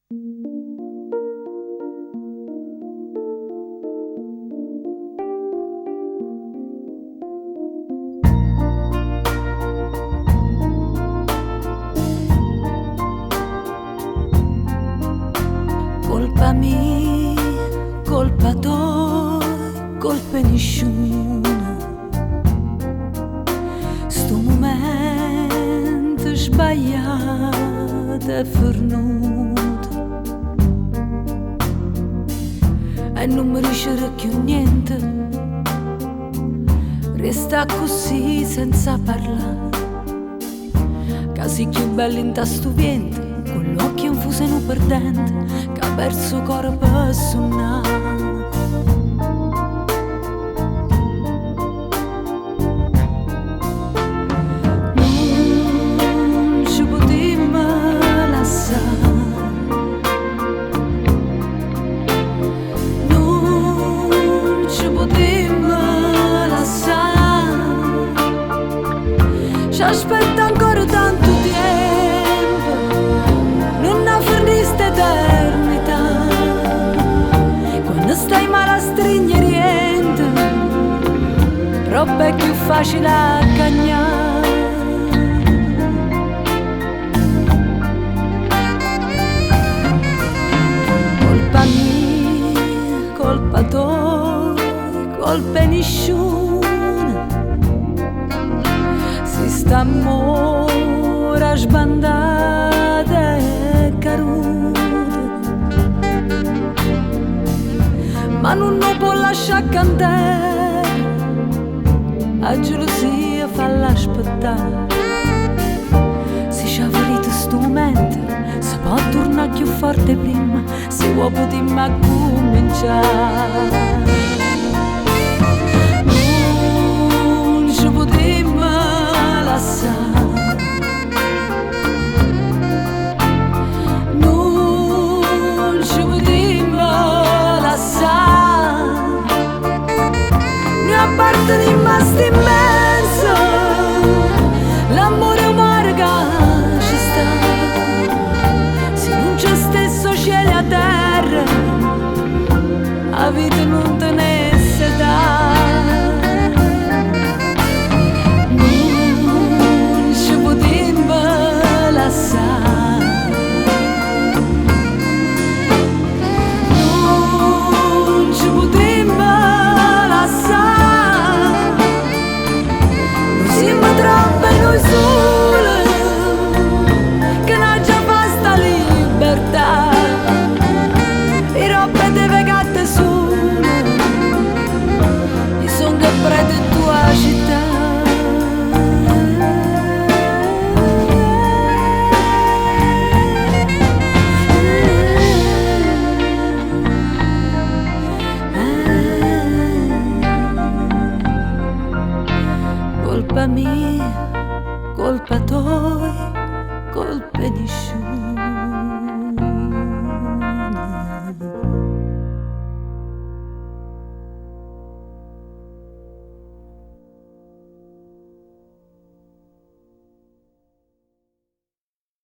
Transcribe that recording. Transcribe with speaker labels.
Speaker 1: Colpa mia, colpa toja, colpa 'e nisciun. Stu mument sbagliat è fernut. E nun m' dicere chiù nient. Riest accussì senza parlà. Ca si chiù bell dint 'a stu vient, cu l'uocchie nfus 'e nu perdent, che 'a perso 'o core p' sunnà. Nun c' putimm lassà. Nun c' putimm lassà. C'aspetta ancora tantu tiemp, nun 'a fernì st'eternità. Quann staje male astrign 'e rient, aropp è chiù facile a cagnà. Colpa mia, colpa toja, colpa 'e nisciun. Si st'ammore 'a sbandat è carut. Ma nun 'o può lascià ccà n'terr, 'a gelusia fall aspettà. Si c' verimm stu mument, s' pò turnà chiù fort 'e primm, si vuò putimm accummincià. Nun c' putimm lassà. Nun c' putimm lassà. Nuje appartenimm a st'immens, l'ammore è 'o mare ca c' sta. Si nun c' stess 'o ciel e 'a terra, 'a vita nun teness età. Nun c' putimm lassà. Nun c' putimm lassà. Nuje simm tropp e nuje sul, che n'aggia fa sta libertà. Ij aropp t' veg a te sul, ij song 'e pret e tu 'a città. Colpa mia, colpa toja, colpa 'e nisciun.